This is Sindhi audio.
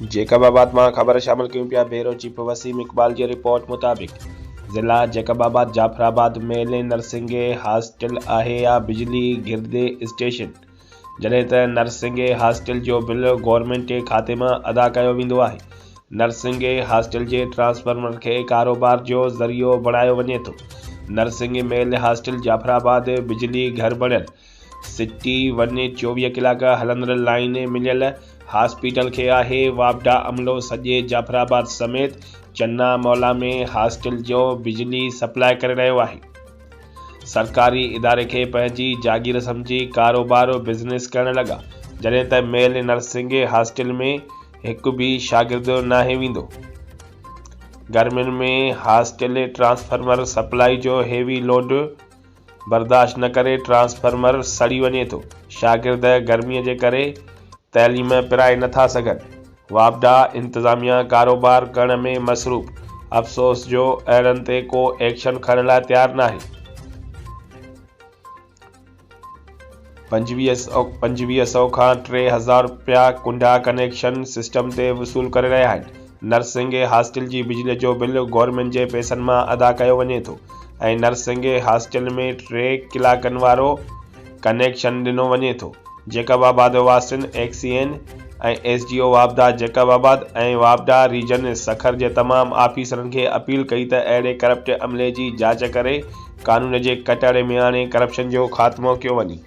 جيڪب آباد مان خبر شامل ڪيون پيا بيورو چيف وسيم اقبال جي رپورٽ مطابق ضلع جيڪب آباد جعفر آباد ميل نرسنگ هاسٽل آهي يا بجلي گهردي اسٽيشن جڏهن ته نرسنگ هاسٽل جو بل گورنمينٽ کاتي مان ادا ڪيو ويندو آهي نرسنگ هاسٽل جي ٽرانسفارمر کي ڪاروبار جو ذريعو بڻايو وڃي ٿو نرسنگ ميل هاسٽل جعفر آباد بجلي گهر بڻيل سٽي ون 24 ڪلاڪ هلندڙ لائين مليل هاسپيٽل کي آهي، واپڊا عملو سڄي جعفرآباد سميت چنا مولا ۾ هاسٽل جو بجلي سپلاء ڪري رهيو آهي. سرڪاري اداري کي پنهنجي جاگير سمجهي ڪاروبار بزنس ڪرڻ لڳا، جڏهن ته ميل نرسنگ هاسٽل ۾ هڪ به شاگرد ناهي ويندو. گرمين ۾ هاسٽل ٽرانسفرمر سپلائي جو هيوي لوڊ برداشت نه ڪري ٽرانسفرمر سڙي وڃي ٿو، شاگرد گرمي جي ڪري تعليم پرائي نه ٿا سگهن، واپڊا انتظاميا ڪاروبار ڪرڻ ۾ مصروف، افسوس جو اهڙن تي ڪو ايڪشن کڻڻ لاء تيار ناهي. 25 سو کان 3000 رپيا ڪنڊا ڪنيڪشن سسٽم تي وصول ڪري رهيا آهن. نرسنگ هاسٽل جي بجلي جو بل گورنمينٽ جي پئسن مان ادا ڪيو وڃي ٿو ۽ نرسنگ هاسٽل ۾ 3 ڪلاڪن وارو ڪنيڪشن ڏنو وڃي ٿو. جيڪب آباد واسين ايڪسين ۽ ايس ڊي او واپڊا جيڪب آباد ۽ واپڊا ريجن سکر جي تمام آفيسرن کي اپيل ڪئي ته اهڙي ڪرپٽ عملي جي جاچ ڪري قانون جي ڪٽهڙي ۾ آڻي ڪرپشن جو خاتمو ڪيو وڃي.